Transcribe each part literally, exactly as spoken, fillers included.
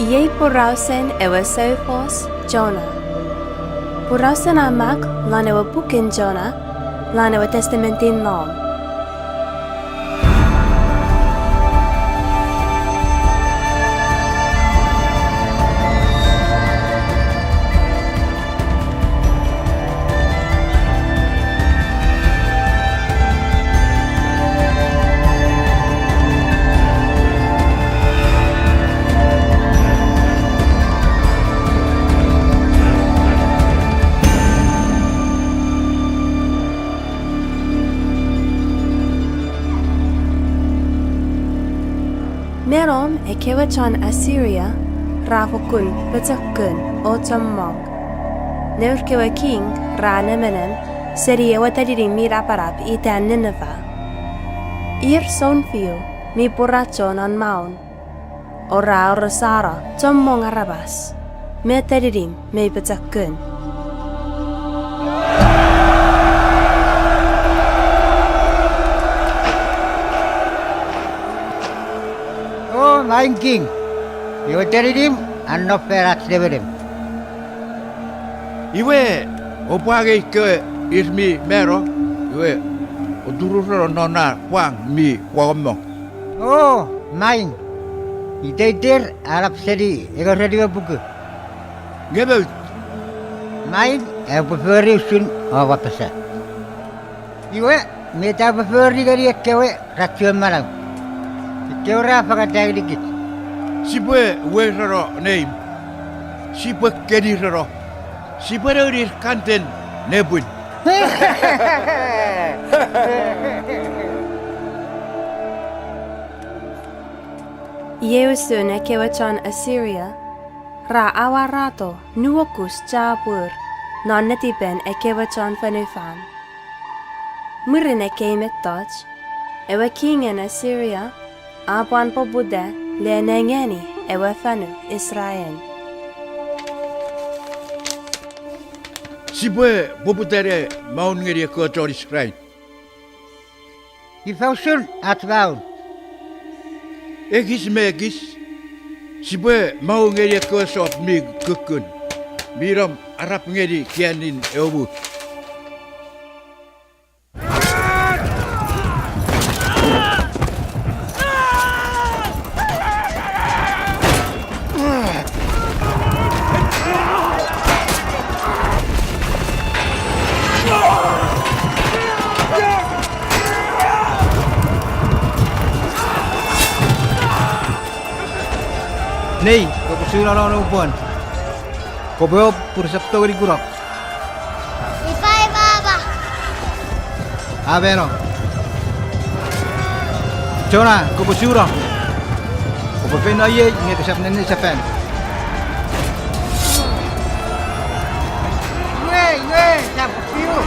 Iei porausen ewe soufos Jona. Porausen a mak lon ewe puken Jona, lon ewe Testamentin Nom. Me nom ekkewe chon Assyria ra fokkun pochokun o chommong. Nour kewe king ra nemenem seni ewe teninim mi napanap itan Nineveh. Ir sounfiu mi pworacho non maun, o ra orosano chommong aramas me teninim mi pochokun. O main king, ewe teninim a nom fan ach nemenem. Iwe, oupwe angei kewe ir mi mano, iwe, otururono non na pwang mi pwongommong. O main, iteiter a nap seni engereni ewe puku. Nge mei. Main, aupwe fori usun oua apasa. Iwe, met aupwe fori ngeni ekkewe ra chuen manau, ekkewe ra fangata ngenikich? Sipwe weireno neim. Sipwe kenireno. Sipwe nounir kanten nepwin. Iei usun ekkewe chon Assyria ra awarato nuokus chapur non netipen ekkewe chon fonufan. Mwirin ekkei mettoch, ewe kingen Assyria a pwan poputa le nengeni ewe fonu Israel. Sipwe poputa ne maun ngeni ekkewe chon Israel. Ifa usun ach maun? Ekis me ekis, sipwe maun ngeni ekkewe sop mi kukkun, mi nom arap ngeni kianin ewe muu. Nei, kopwe suno non ewe pwon. Kopwe op pun resap tongeni kunok. Ifa, papa? A mano. Jona, kopwe suno. Kopwe feino iei nge kosap nennesefan. Iwe, iwe, sap fiu.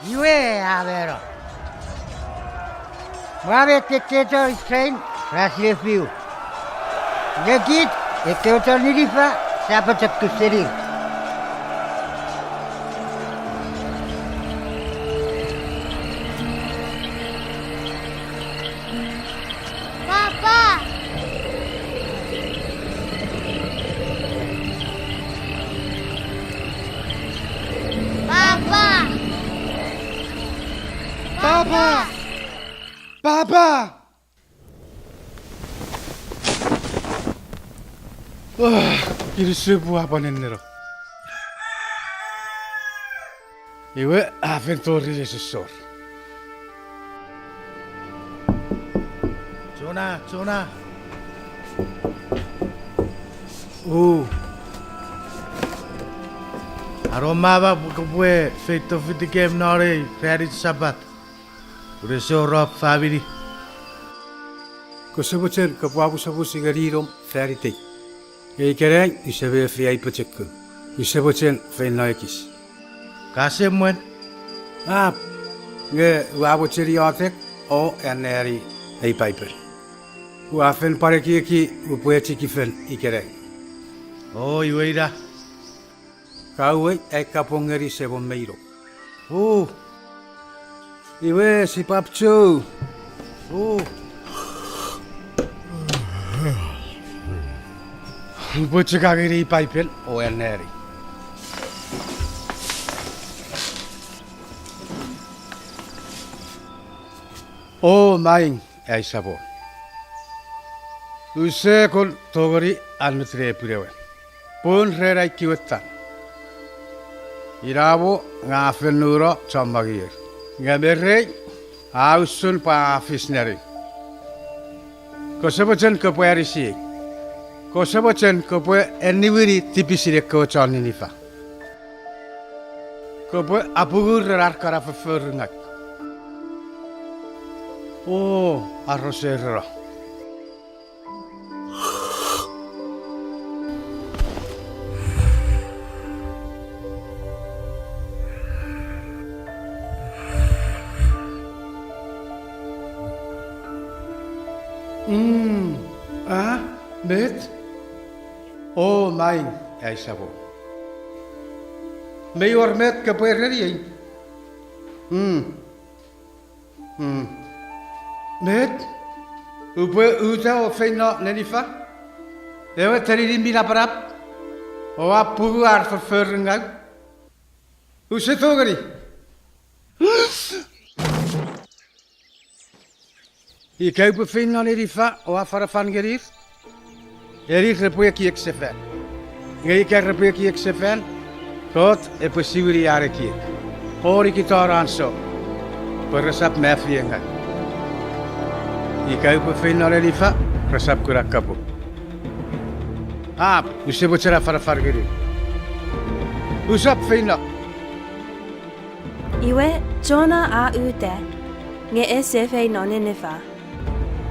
Iwe a mano. Ua met ekkewe chon Israel ra sinei fiu. Nge kich, ekkewe chon Ninifa, sia pochokun senir. Papa! Papa! Papa! Papa! Ah, kinisou pwe ua pwan nenneno. Iwe, a fen tori nesosor. Jona, Jona. U. Aro mama pwe kopwe feito fitikem non ei ranin Sapat. Pun ese wor om famini. Kose mochen kopwe amusomus ngeni nom fan itei. Nge ikenai use mefi ai pochokun. Use mochen feino ekis. Ka semwen. Ap, nge ua mochen iotek o anneani ei Paipel. Ua fen pwan ekieki upwe echik fen ikenai. O, iwe ina. Kauwei ai kapong ngeni semom me inom. U. Iwe sipwap chou. U. Upwe chok angei ei Paipel o anneani. O maing ai Samon, use kon tongeni annut nepwinewe pun ren ai kiwettan. Ina mo nge a fen nuno chommong ier, nge me rei a usun pwe a fis neni. Kose mochen kopwe anisiei. Kose mochen kopwe eniwini tipisin ekkewe chon Ninifa. Kopwe apungu ren ar kana fofforungau. O, ar rose reno. Mm, a, met? O maing ai Samon, mei wor met kopwe ereniei? Mm. Mm. Met? Upwe uta o feino Ninifa, ewe teninimw mi napanap, o apungu ar fofforungau? Use tongeni. Ika upwe feino Ninifa o afanafan ngenir, eni repwe ekiek sefan. Nge ika repwe ekiek sefan, Kot epwe siwini ar ekiek o nikitano an song, pwe resap mefi ngau. Ika upwe feino Ninifa, resap kuna kapung. Ap, use mochen afanafan ngenir. Usap feino. Iwe, Jona a uta, nge ese feino Ninifa,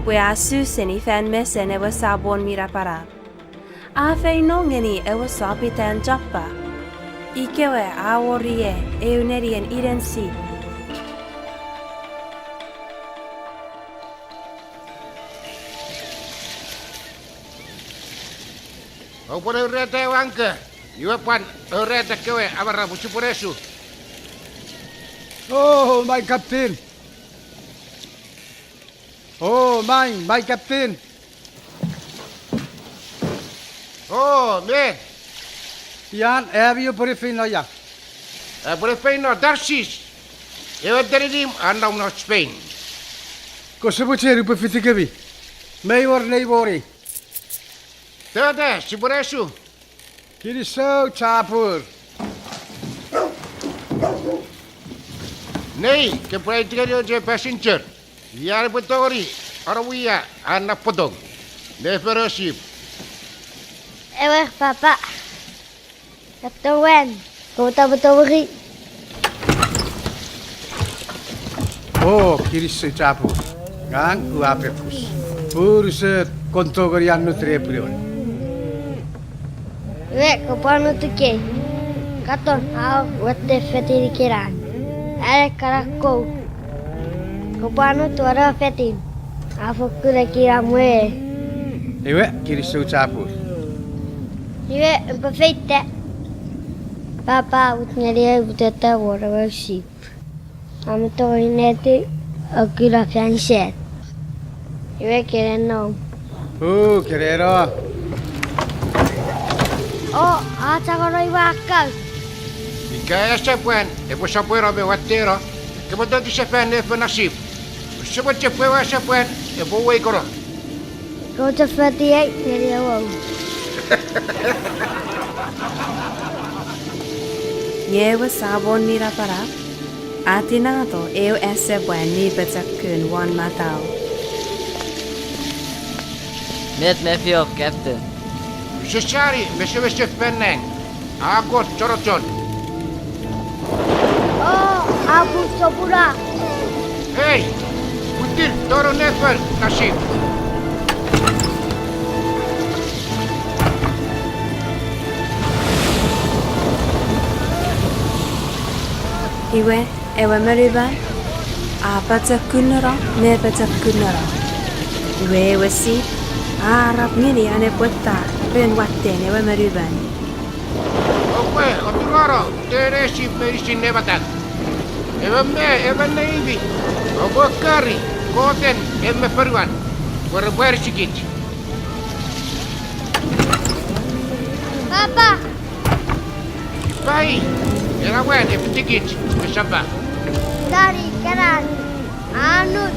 pwe a su seni fan mesen ewe Samon mi napanap. A feino ngeni ewe sop itan Joppa, ikewe a wor ie eu nenien inensip. Oupwe ne ureta ewe anka, iwe pwan ureta kewe amara pwe sipwene su. O, my captain. O, my, my captain. O, met? Ian, ami oupwene feino ia? Aupwene feino Tarsis, ewe teninimw a nom non Spain. Kose mochen upwe fitikemi? Mei wor nei moni. Tota, sipwene su. Kinisou chapur. Nei, kopwe aiti ngeni och passenger ian epwe tongeni anawia an na potong nefon ewe sip. Ewer papa, Captain Wan, kopwe tapwe tongeni. O, kinisou chapur. Ngang ua pekus pun use kon tongeni annut nepwinewe. Iwe kopwe annut ikei. Katon, a wor watte fetin ikenan, are kana kou. Kopwe annut won ewe fetin, a fokkun ekinamwe. Iwe kinisou chapur. Iwe upwe feita. Papa, a mut ngeniei upwe tota won ewe sip. A mi tongeni neti o kuna fan iset. Iwe kene nom. U, kene no. O, a changono iwe a kau. Ika ewe asapwan epwe sopweno me watteno, kopwe toti sefan nefon na sip. Use mochen pwe ewe asapwan epwe uweikono. Kouta fatiei ngeni ewe. Nge ewe Samon mi napanap a tinato eu asapwan mi pochokun won matau. Met mefiom, Captain? Use sani mesewesen fan nang. A kon chonochon. O, a pun sopuna. Ei, mwitir tonong nefon na sip. Iwe, ewe monumon a pochokunono me pochokunono. Iwe ewe sip a arap ngeni an epwe ta ren watten ewe monumon. Oupwe oturano ren ei sip meinisin ne matak. Emon me emon neimi oupwe kori koten emon me ponuan, pwe repwe anisikich. Papa! Ifa i, ena mwan e fitikich me sapa. Tari kanan, a nun.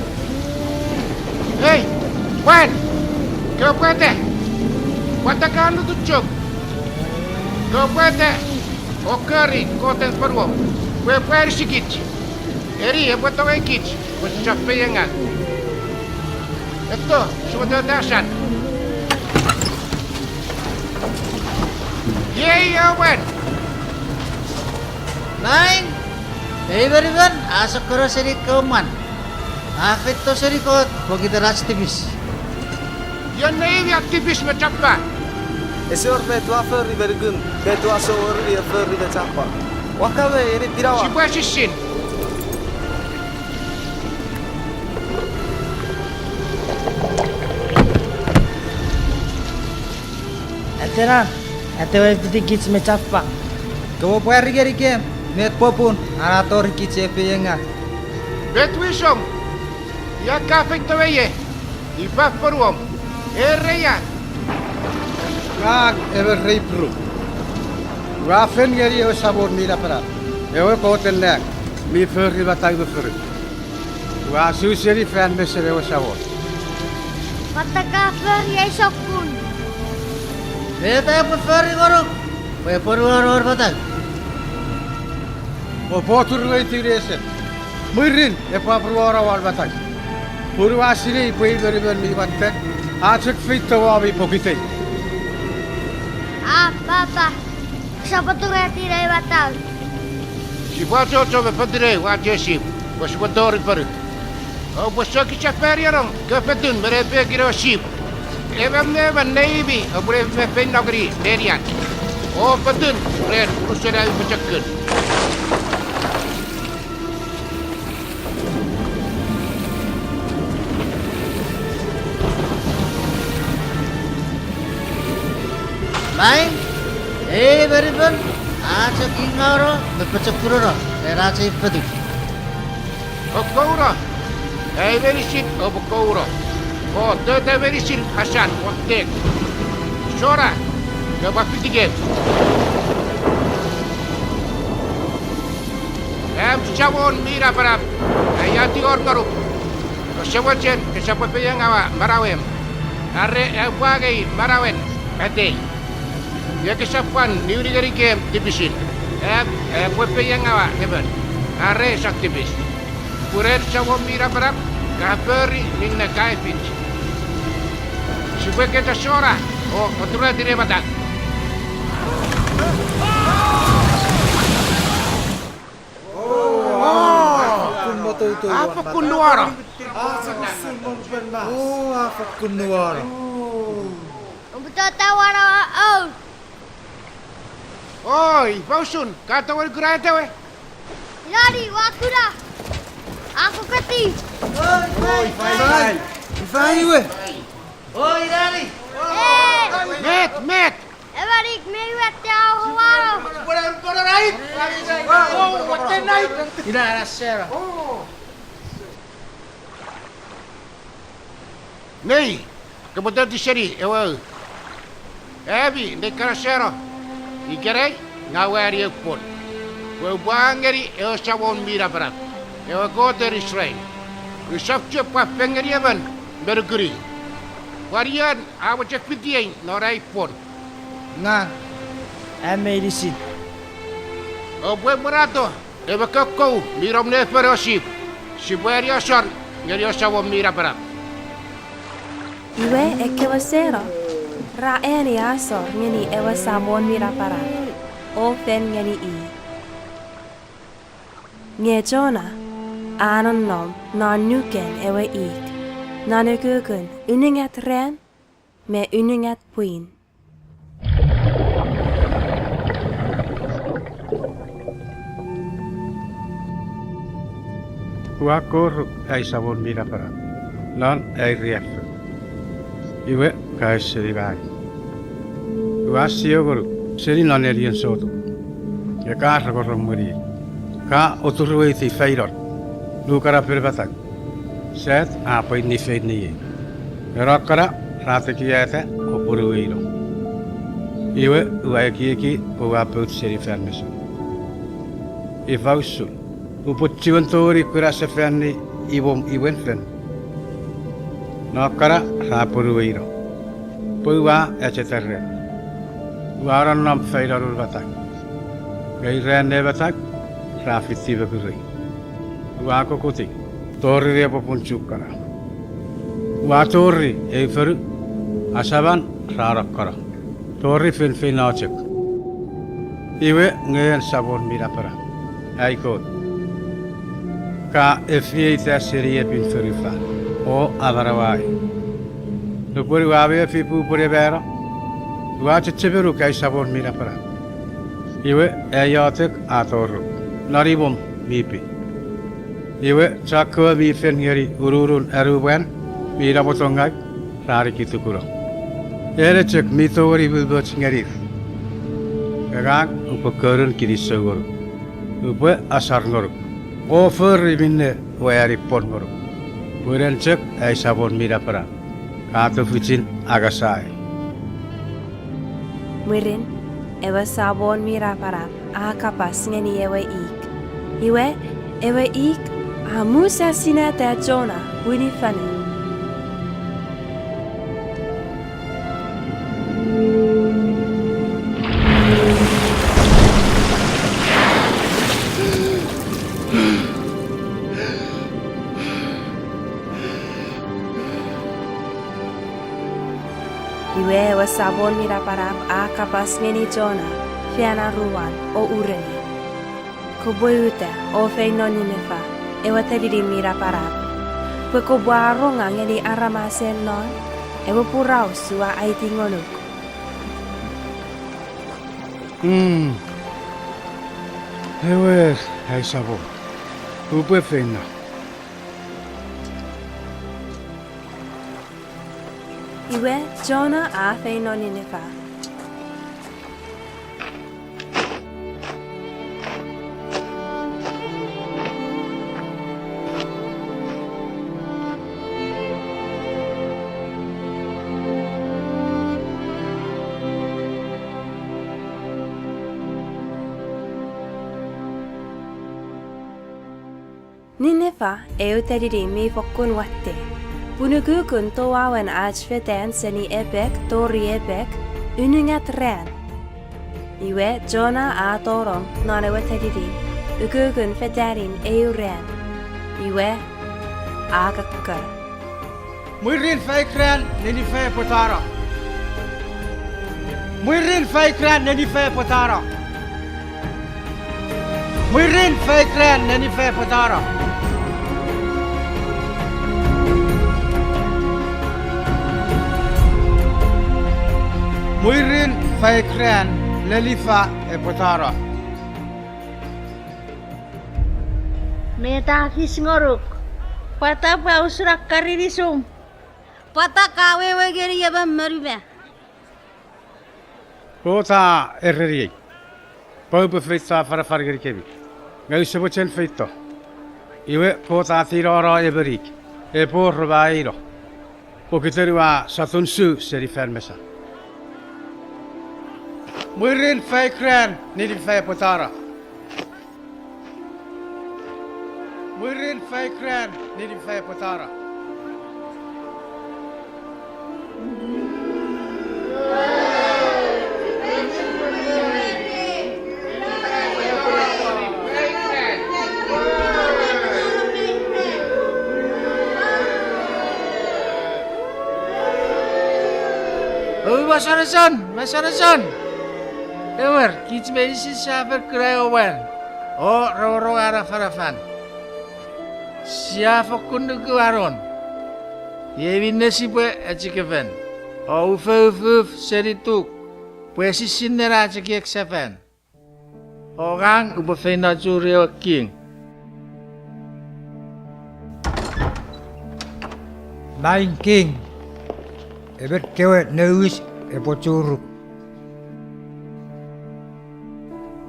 Ei, mwan! Kopwete! Pwata ka nukuchok? Kopwete o kori koten ponuom, pwe epwe anisikich. Eni epwe tongeikich pwe sisap feiengau. Eto, sipwe tota asan. Iei ewe mwan! Nain, ei monumon a sokkono seni ekkewe mwan. A feito seni Kot pokiten ach tipis. Ion neimi a tipis me chappa? Ese wor met ua fori me nukun, met ua sou wori e fori me chappa. Ua kamo eni pinawa. Sipwe sisin. Atenan, atewe fitikich me chappa. Kopwe pwari ngenikem met popun a tori kich ei feiengau. Met wisom? Ia ka feito me ie? Ifa ponuom? Ereia. Ngang emon re Ipru. Ua fen ngeni ewe Samon mi Napanap, ewe Kot en nang, mi fori matau me fonu. Ua su seni fan mesen ewe Samon. Pwata ka fori ei sokkun? Met aupwe fori ngonuk pwe epwe nuano matau? Oupwe turungaiti neset, mwirin epwe apwonuano om matau. Pun ua sinei pwe ei monumon mi watte a chok feito womi pokitei. A, papa, sipwe turungaiti ei matau. Sipwe achocho me fotunei wach ei sip pwe sipwe tori fonu. Oupwe sokisefanienong kefetun me nepekin ewe sip. Emon me emon neimi oupwe ne feinno ngeni nenian, o fotun ren unusen ami pochokun. Maing, ei monumon a chok ingauno me pochokunono ren ach ei fotun. Oupwe kouno, ai meinisin oupwe kouno, o tota meinisin asan won tek. Sona, kopwe fitikem. Am Samon mi Napanap, aia tingor ngonuk, kose mochen esap feiengaua manauem, are aupwe angei manauen atei. Nge kosap pwan niwini ngenikem tipisin, am aupwe feiengaua emon, are esap tipis. Pun en Samon mi Napanap ka fori minne ka fich. Sipwe keta sona o oturatiw ne matak. A fokkun nuano. A fokkun nuano. Uputata wano au. Oi, ifa usun, ka tongeni kuna atewe? Inani, ua kuna. A kokoti. Oi, ifa, ifa iwe? Oi, inani. Met, met. Emon ik mi wette a wano. Ina, ina, Sarah. Nei, kopwe toti seni ewe u. Ami nei kana seno, ikenai ngang ua ani eu pwon pwe upwe angei ngeni ewe Samon mi Napanap, ewe Kot en Israel. Usap chok pwan fang ngeni emon me nukuni. Pwan ion a mochen fitiei non ai pwon? Ngang, am meinisin. Oupwe mwonato ewe kokkou mi nom ne fon ewe sip. Sipwe ani asor ngeni ewe Samon mi Napanap. Iwe ekkewe seno ra ani asor ngeni ewe Samon mi Napanap o fen ngeni i. Nge Jona a nonnom non nuken ewe ik non ukukun unungat ran me unungat pwin. Ua koruk ai Samon mi Napanap non ai riaffou. Iwe, ka ausening ngang. Ua siongonuk seni non nenien sotuk, nge ka rongorong mwenii. Ka oturueiti feinon nukanapen matak, sat a pweinni feiniei. Nge non kana ra tekiata o ponuweino. Iwe, ua ekieki pwe ua pout seni fan mesan. Ifa usun, upwe chiwen tongeni kuna sefani imwom imwen fen? Non kana ra ponuweino pwe ua acheta ren. Ua nonnom feinon matak, nge iran ne matak ra fiti mokurei. Ua kokotik tori nepopun chuk kana. Ua tori eu fonu, asaman ra nokkano tori feinfeino chok. Iwe, nge en Samon mi Napanap, ai Kot, ka efieita seni epin fonufan o amanauaei. Nupwen ua mefi pwe upwene mano, ua chechemenuk ai Samon mi Napanap. Iwe, ai iotek a toruk non imwom mi pin. Iwe, chokkewe mi fen ngeni ununun anumwan mi namotongau ra nikitukuno. En chok mi tongeni umoumoch ngenir. Ngang upwe konun kinisou ngonuk. Upwe asor ngonuk o fori minne ua ani pwon ngonuk, pun en chok ai Samon mi Napanap ka tufichin angasai. Mwirin, ewe Samon mi Napanap a kapas ngeni ewe ik. Iwe, ewe ik a musasinata Jona wini fonu. Iwe ewe Samon mi Napanap a kapas ngeni Jona fan aruan o ureni: Kopwe uta o feino Ninifa, ewe telinimw mi napanap, pwe kopwe aronga ngeni aramasen non ewe poraus ua aiti ngonuk. Mm. Ewer, ai Samon, upwe feino. Iwe, Jona a feino Ninifa. Ninifa eu telinimw mi fokkun watte, pun ukukun touauen ach fetan seni epek tori epek unungat ran. Iwe Jona a tonong non ewe telinimw ukukun fetanin eu ran, iwe a kokko: Mwirin faik ran Ninifa epwe tano. Mwirin faik ran Ninifa epwe tano. Mwirin faik ran Ninifa epwe tano. Mwirin faik ran Ninifa epwe tano. Met a fis ngonuk? Pwata pwe a usun akkar inisum? Pwata ka wewe ngeni emon monumon? Kot a ereniei pwe upwe feito afanafan ngenikemi, nge use mochen feito. Iwe Kot a tinano emon ik epwe wor om aino, pokiten ua sotun su seni fan mesan. Mwirin faik ran Ninifa epwe tano. Mwirin faik ran Ninifa epwe tano. O, mosonoson, mosonoson! Ewer, kich meinisin sia fen kuna ewe mwan o rongorong an afanafan. Sia fokkun nuku anon. Iei minne sipwe echikefel o ufouf seni tuk pwe esisinen ach ekiek sefan. O ngang upwe feino churi ewe king. Maing king, emon kewe nouwis epwe churuk.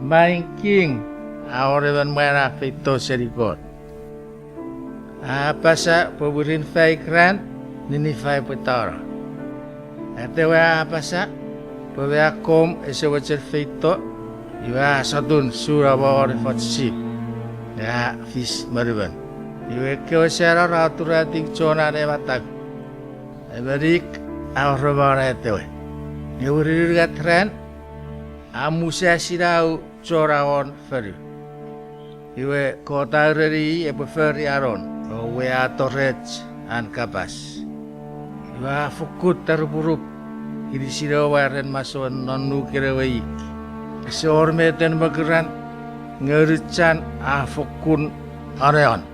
Maing king, a wor emon mwan a feito seni Kot. A apasa pwe mwirin faik ran, Ninifa epwe tano. Atewe a apasa pwe me akkom ese mochen feito, iwe a sotun suno me won efoch sip, nge a fis monumon. Iwe ekkewe senor ra turatiw Jona ne matau. Emon ik a oromon atewe. Nge mwirin unungat ran, a musasinau Jona won fonu. Iwe Kot a ureni i epwe fori anon, o we a torech an kapas. Iwe a fokkun tarupurup inisin ewe mwaren masowen non nuken ewe ik. Ese wor meten mokuran, nge onuchan a fokkun aneon.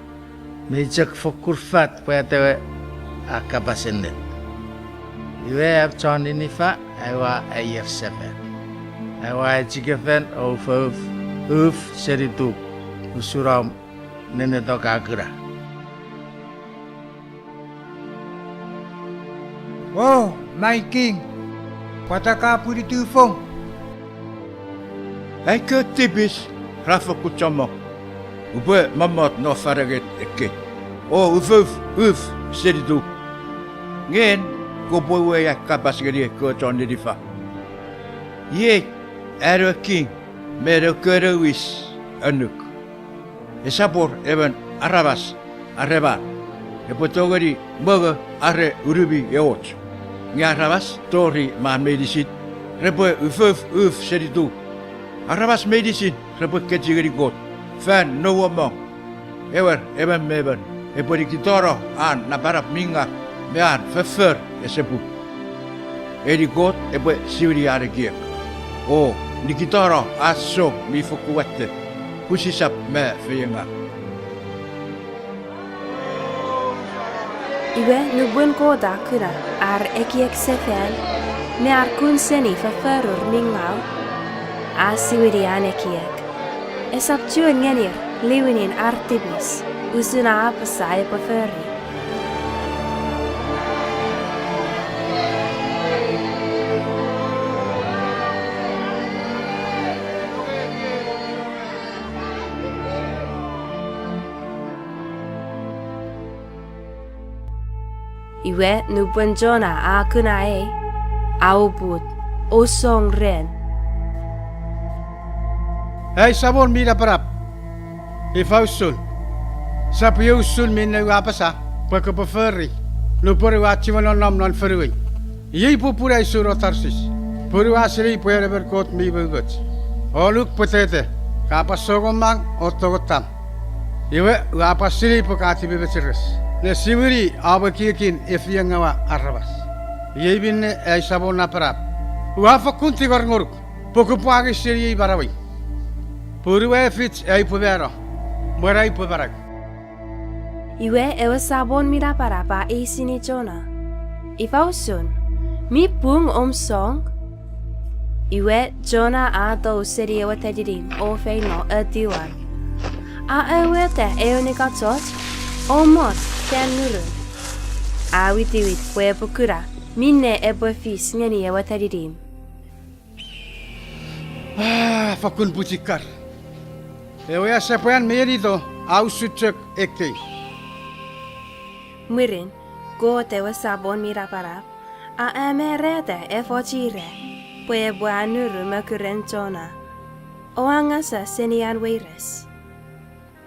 Me i chok fokkun fat pwe atewe a kapas ennet. Iwe am chon Ninifa aua aier sefan. Aua echikefel o ufouf uf seni tuk, usun om nennetok a kuna. O, maing king, pwata ka pwinitiw fong? Ai kewe tipis ra fokkun chommong. Upwe mommot non fanengen ekkei o ufouf uf seni tuk. Nge en, kopwe uwei ai kapas ngeni ekkewe chon Ninifa. Iei an ewe king me noun kewe nouwis annuk. Esap wor emon aramas are man epwe tongeni mongo are unumi eoch. Nge aramas tori man meinisin repwe ufouf uf seni tuk. Aramas meinisin repwe kechiw ngeni Kot fan nouomong. Ewer, emon me emon epwe nikitano an napanap mi ngaw me an foffor ese pung. Eni Kot epwe siwini an ekiek o nikitano an song mi fokkun watte, pwe sisap me feiengaw. Iwe nupwen Kot a kuna ar ekiek sefan me ar kun seni fofforur mi ngaw, a siwini an ekiek. Esap chuen ngenir liwinin ar tipis, usun a apasa epwe fori. Iwe nupwen Jona a kuna ei, a oput o song ren. Ai Samon mi napanap, ifa usun? Sap iei usun minne ua apasa pwe kopwe fori nupwen ua chiwen nonnom non fonuei. Iei popun ai suno Tarsis, pun ua sinei pwe en emon Kot mi umoumoch. O luk pwetete, ka pwan songomang o tongotam. Iwe ua pwan sinei pwe ka tipemecheres ne siwini om ekiekin efeiengawa aramas. Iei minne ai Samon napanap, ua fokkun tingor ngonuk pwe kopwe angei seniei manauei, pun ua efich ai upwe mano mwen ai upwe manau. Iwe ewe Samon mi napanap a eisini Jona, ifa usun? Mi pung om song? Iwe Jona a tou seni ewe teninim o feino etiwan. A aueta eu nikachoch o mot fan nurun. A witiwit pwe epwe kuna minne epwe fis ngeni ewe teninim. A fokkun pwichikar. Ewe asepwan mi enito a usun chok ekkei. Mwirin, Kot ewe Samon mi napanap a amarata efoch ira pwe epwe anuru mokuren Jona o angasa seni an weires.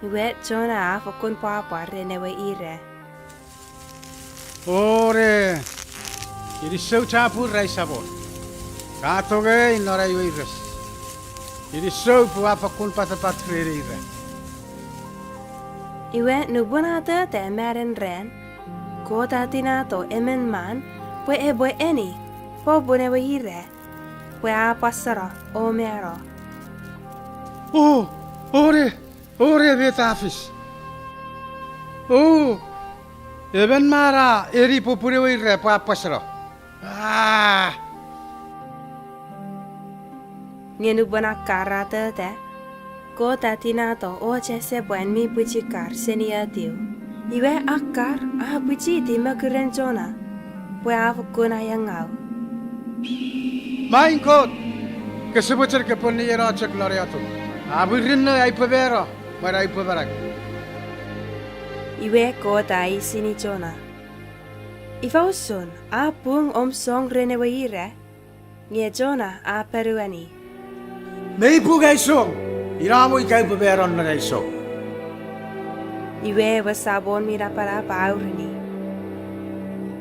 Iwe Jona a fokkun pwapwa ren ewe ira. Ore, kinisou chapur ai Samon. Ka tongei non ai weires. Kinisou pwe ua fokkun patapat ren ira. Iwe nupwen a tota maren ran, Kot a tinato emon man pwe epwe eni popun ewe ira pwe a pwasano o mano. O, ore, ore met a fis. O, emon man a eni popun ewe ira pwe a pwasano. A! Nge nupwen a karatota, Kot a tinato och asepwan mi pwichikar seni etiw. Iwe akkar a pwichiti mokuren Jona, pwe a fokkun aiengau. Maing Kot, kese mochen kopwe nieno chok non ei atun. A murinno ai upwe mano, mwen ai upwe manau. Iwe Kot a eisini Jona, ifa usun a pung om song ren ewe ira? Nge Jona a ponueni, mei pung ai song, ina mo ika upwe mano non ai song. Iwe ewe Samon mi Napanap a ureni,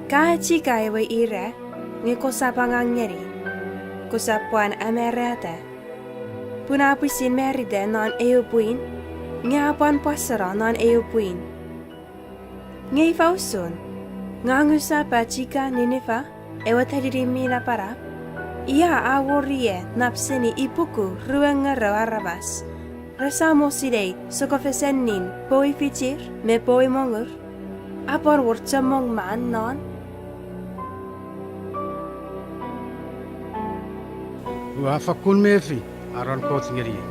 ka echika ewe ira, nge kosap angang ngeni, kosap pwan amarata, pun a pwisin marita non eu pwin, nge a pwan pwaseno non eu pwin. Nge ifa usun, ngang usap achika Ninifa, ewe telinimw mi napanap, ia a wor ie nap seni ipuku rue ngorou aramas, rese mo sinei sokkofesennin pwe i fichir me pwe i mongur, a pwan wor chommong man non? Ua fakkun mefi anon Kot ngeniei.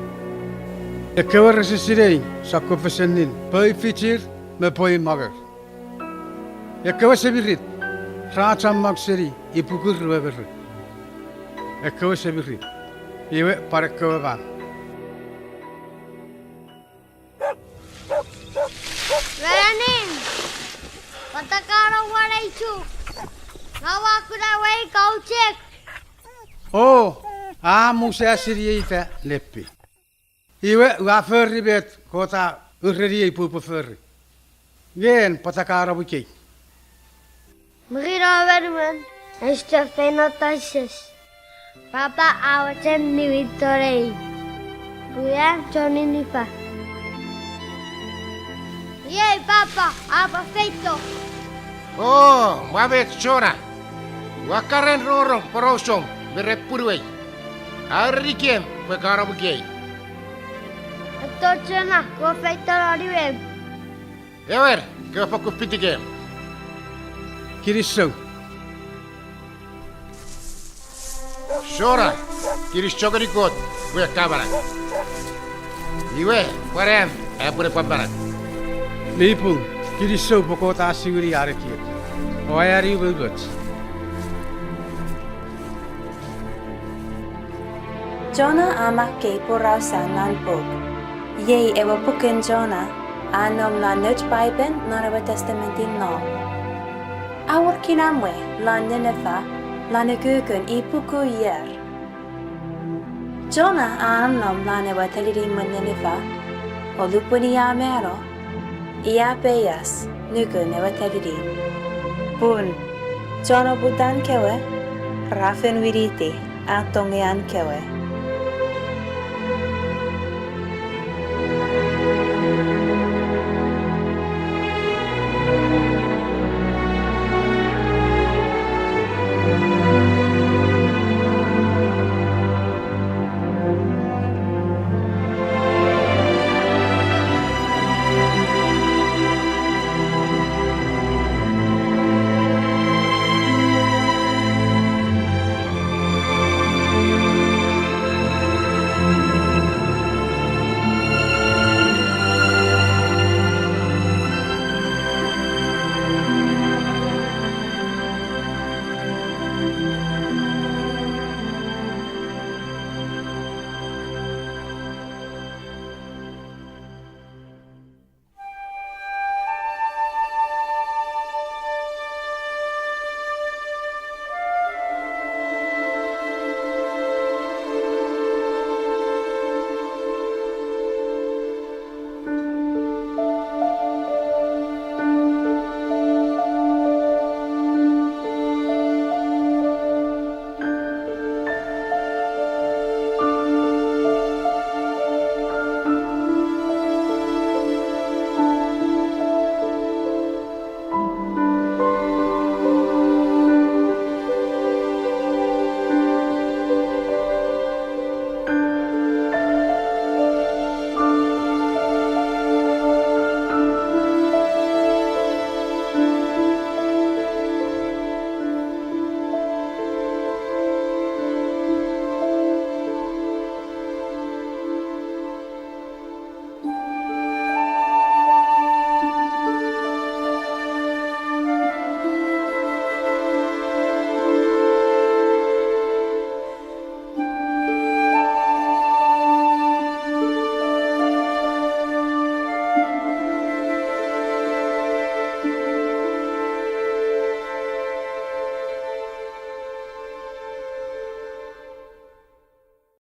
Ekkewe rese sinei sokkofesennin pwe i fichir me pwe i mongur, ekkewe semirit ra chommong seni ipuku rue ngorou. Ekkewe semirit, iwe pwan ekkewe man. Werenin, pwata ka no won ei chuk? Nga ua kuna wei kauchek. O, a musasini ei ifa nepi. Iwe ua fori met Kot a ureniei pwe upwe fori. Nge en, pwata ka nom ikei? Mwirin a wenewen, ese feino Tarsis. Papa a mochen niwin tonei, pwe an chon Ninifa. Iei papa a pwan feito. O, mwa met Jona. Ua karen rongorong porausom me ren punuei. A erenikem pwe ka nom ikei. Eto Jona, kopwe feito non imwem. Ewer, kopwe fokkun fitikem. Kinisou. Jona, kinisou ngeni Kot pwe ka manau. Iwe pwan am aipwe ne pwan manau. Mi pung, kinisou pwe Kot a siwini an ekiek o a eani umoumoch. Jona a makkei porausan non puk. Iei ewe puken Jona, a nom non nouch Paipen non ewe Testamentin Nom. A wor kinamwe lon Ninifa lon ukukun ipuku ier. Jona a nonnom lon ewe telinimwen Ninifa, o lupwen i a mano, i a peias nukun ewe telinimw, pun chon oputan kewe ra fen winiti an tongean kewe.